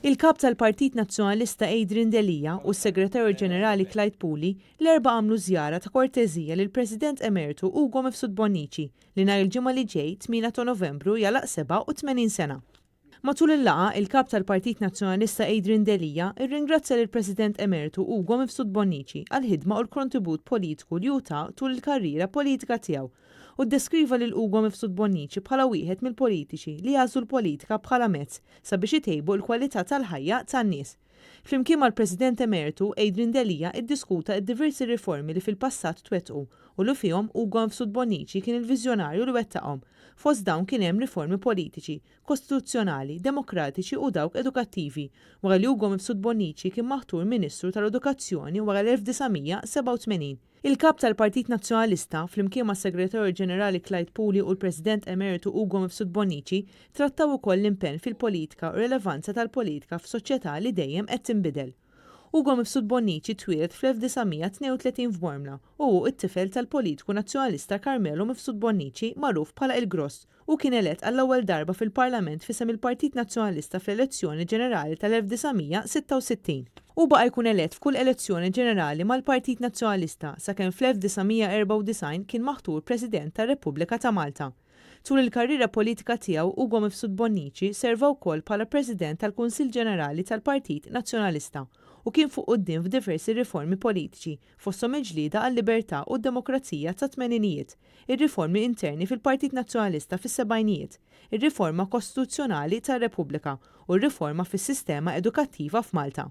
Il-Kap tal-Partit Nazzjonalista Adrian Delia u s-Segretarju Ġenerali Clyde Puli l-Erbgħa għamlu żjara ta' korteżija lill-President Emertu Ugo Mifsud Bonnici li nhar il-Ġimgħa li ġej, 8 ta' Novembru, jagħlaq 87 sena. Matul il-laqgħa, il-Kap tal-Partit Nazzjonalista Adrian Delia rringrazzja lill-President Emertu Ugo Mifsud Bonnici għall-ħidma u l-kontribut politiku li hu ta tul il-karriera politika tiegħu u ddeskriva lil Ugo Mifsud Bonnici bħala wieħed mill-politiċi li għażlu l-politika bħala mezz sabiex itejbu l-kwalità tal-ħajja tan-nies. Flimkien mal-President Emertu, Adrian Delia iddiskuta d-diversi riformi li fil-passat twettqu u li fihom Ugo Mifsud Bonnici kien il-viżjonarju li wettaqhom. Fost dawn kien hemm riformi politiċi, kostituzzjonali, demokratiċi u dawk edukattivi, wara li Ugo Mifsud Bonnici kien maħtur Ministru tal-Edukazzjoni wara l-1987. Il-Kap tal-Partit Nazzjonalista, flimkien mas-Segretarju Ġenerali Clyde Puli u l-President Emeritu Ugo Mifsud Bonnici, trattaw ukoll l-impenn fil-politika u r-relevanza tal-politika f'soċjetà li dejjem qed tinbidel. Ugo Mifsud Bonnici twieled fl-1932 f'Bormla u hu t-tifel tal-politiku Nazzjonalista Carmelo Mifsud Bonnici magħruf bħala Il-Gross Hu kien elett għall-ewwel darba fil-Parlament f'isem il-Partit Nazzjonalista fl-elezzjoni ġenerali tal-1966. Hu baqa' jkun elett f'kull elezzjoni ġenerali mal-Partit Nazzjonalista sakemm fl-1994 kien maħtur President tar-Repubblika ta' Malta. Tul il-karriera politika tiegħu Ugo Mifsud Bonnici serva wkoll bħala President tal-Kunsill Ġenerali tal-Partit Nazzjonalista u kien fuq quddiem f'diversi riformi politiċi fosthom il-ġlieda għal-libertà u d-demokrazija tat-tmeninijiet, ir-riformi interni fil-Partit Nazzjonalista fis-sebgħinijiet, ir-riforma kostituzzjonali tar-Repubblika u r-riforma fis-sistema edukattiva f'Malta.